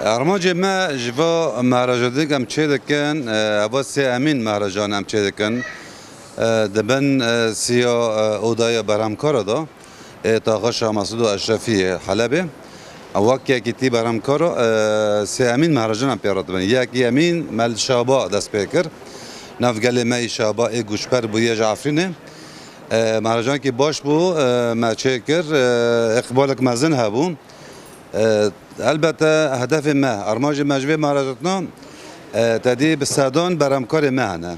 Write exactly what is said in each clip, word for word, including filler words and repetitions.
Armancê me ji va mehreja din em çê dikin, e, eva sê emîn mehrejan em çê dikin. E, di bin, e, siya, e, odaya berhemkara de, e, taxa Şah Mesûd û Eşrefî yê Helebê. Wek yekîtî berhemkara, e, sê emîn mehrejan em pê re dibin. Yekî emîn me li Şaba dest pê kir. Nav gelê me yî Şaba ê goçber bûye ji Efrînê. E, mehrejankî baş bû, e, me çê kir, e, îqbalek mezin hebû. E, elbette hedefê me, armancê me ji vê mehrejatina, e, tedî bi sedan berhemkarê me hene.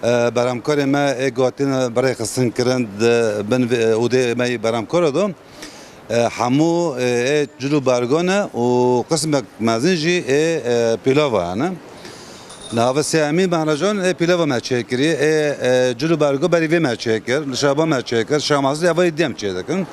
E, berhemkarê me ê gotin bi rêxistin kirin di bin vê, odê me yî berhemkara de. E, hemû, e, ê cil û bergo ne û qismek mezin jî ê, e, pîlava hene. Niha sê emîn mehrejan ê pîlava me çêkirî, ê, e, cil û bergo berî vê me çêkir, li Şaba me çêkir, Şah Mesûd eva yê dî em çê dikin.